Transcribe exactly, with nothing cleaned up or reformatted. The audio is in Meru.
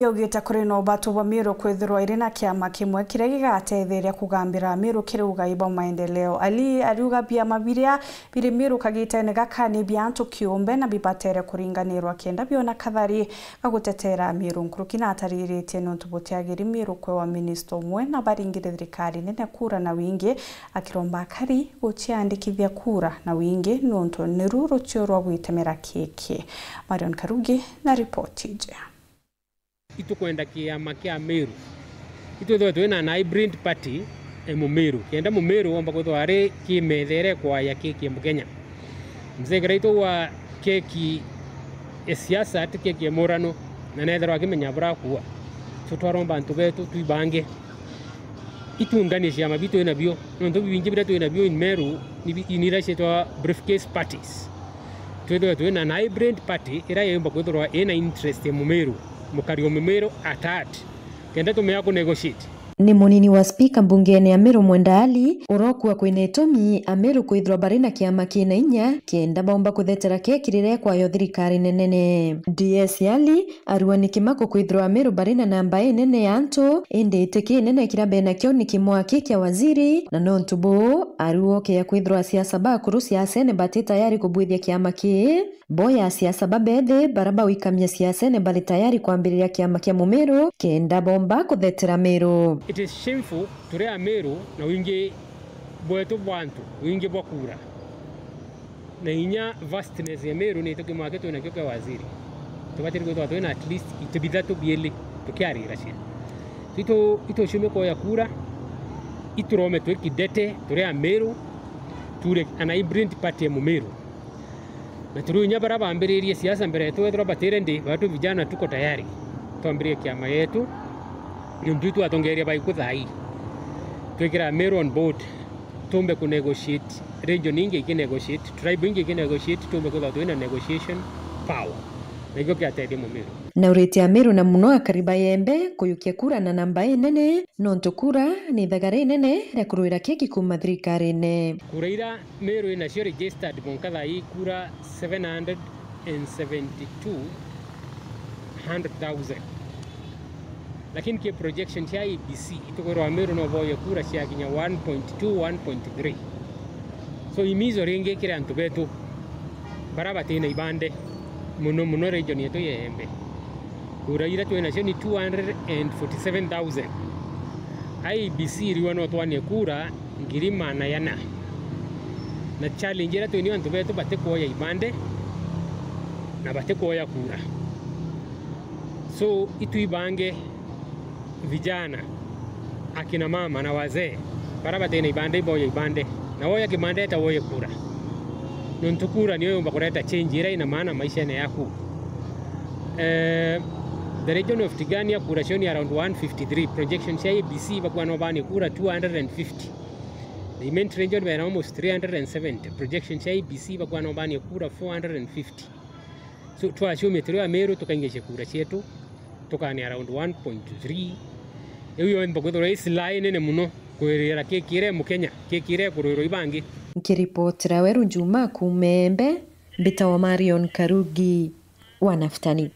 Yaugite kuri na ubatu bwa Meru kwithirwa iri na kiama kimwe kiria gigatetheria kugambira Meru kiri ugai bwa maendeleo. Ali ariuga biama biria biri Meru kagitene gaka ni bia antu kiumbe na bibatere kuringanirwa kenda biona kathari ga gutetera Meru. Nkuruki natariritie niuntu butiagiri Meru kwewa minista umwe na baringire thirikari nene kura na wingi, akiromba akari guciandikithia kura na wingi niuntu niru rucio rwa gwitemera kiki. Marion Karugi na ripoti iji. Itukwenda kiama kia Meru. Itwithwe twina an hybrid party e Mumiru. Kenda Mumiru omba kwithwa ari kimethere kwaya kiki e Mukenya. Mzee Kiraitu wa keki e siasa ti keki e murano, na nethirwa akimenya burakua. So twaromba antu betu twibange. Itunganie ciama bitu twinabio, nontu bibingi biria twinabio in Meru ni bi-, ni iria cietwa briefcase parties. Twithwe twina an hybrid party iria yumba kwithirwa ina interest e Mumiru, mukari o Mumiru at heart. Kenda tumea ku negotiate. Ni munini wa spika mbungene ya Meru Mwenda Ali urokua kwina itumi Ameru kwithirwa bari na kiama kina inya kenda baumba kuthetera keki riria ekwayo thirikari nenene. D S Ali arua ni kimako kwithirwa Ameru bari na namba inene ya antu, indi iti kinene kiria benakio ni kimwaki kia waziri, na nontu buu arua okea kwithirwa asiasa bakuru siasene bati tayari kubwithia kiama kii. Bo ya asiasa babethi bara bawikamia siasene bari tayari kwambiriria kiama kia Mumiru kenda bomba kuthetera Meru. It is shameful turi Ameru na wingi bwetu bwa antu, wingi bwa kura, na inya vastness ya Meru ni tukimwaki twinakio kia waziri. Tubatiri kwithirwa twina at least itu bithatu biili tukiarira cia. Itu, itucumie kwoya kura, iturome twi kidete turi Ameru, ture an hybrid party ya Mumiru. Na turiu inya bara bambiririe siasa mbere yetu, wethirwa batire ndi, batu vijana tuko tayari twambirie kiama yetu, nontu itwatongeria baiku thaa ii. Twikira Meru on board, tumbe ku negotiate, region ingi iki negotiate, tribe ingi iki negotiate, tumbe kwithirwa twina negotiation power. Na ikio kiatethia Mumiru. Na urite Ameru na muno akari ba Yembe kuyukia kura na namba inene, nontu kura ni ithaga rinene ria kurwira keki kuuma thirikarine. Kura ira Meru inacio registered mwanka thaa ii kura seven hundred and seventy-two hundred thousand. Lakini ki projection cia I E B C, itukwirwa Meru no boye kura cia kinya one point two, one point three. So imizo ringi kiri antu betu bara batina ibande, muno muno region yetu ya Embe. Kura ira twinacio ni two hundred and forty-seven thousand. I E B C iriwa no twanie kura ngiri maana yana. Na challenge iria twinio antu betu batikwoya ibande na batikwoya kura. So, itwibange vijana, akina mama na wazee, bara batina ibande iboye ibande. Na woya kibande eta woye kura. Nontu kura niyo yumba kureta change iria ina maana maishene yaku. Eh, the region of Tigania kura cio ni around one fifty-three. Projection cia I E B C bakwa no banie kura two hundred and fifty. The Imenti region bena almost three hundred and seventy. Projection cia I E B C bakwa no banie kura four hundred and fifty. So, twacumia turi Ameru tukaingicia kura cietu, tukane around one point three. Iu yonthe kwithirwa i silaha inene muno kwirira kiki iria Mukenya, kiki iria ikurwirwa ibangi. Nkiripotera Weru Juma kuuma Embe, mbitawa Marion Karugi wa Naftani.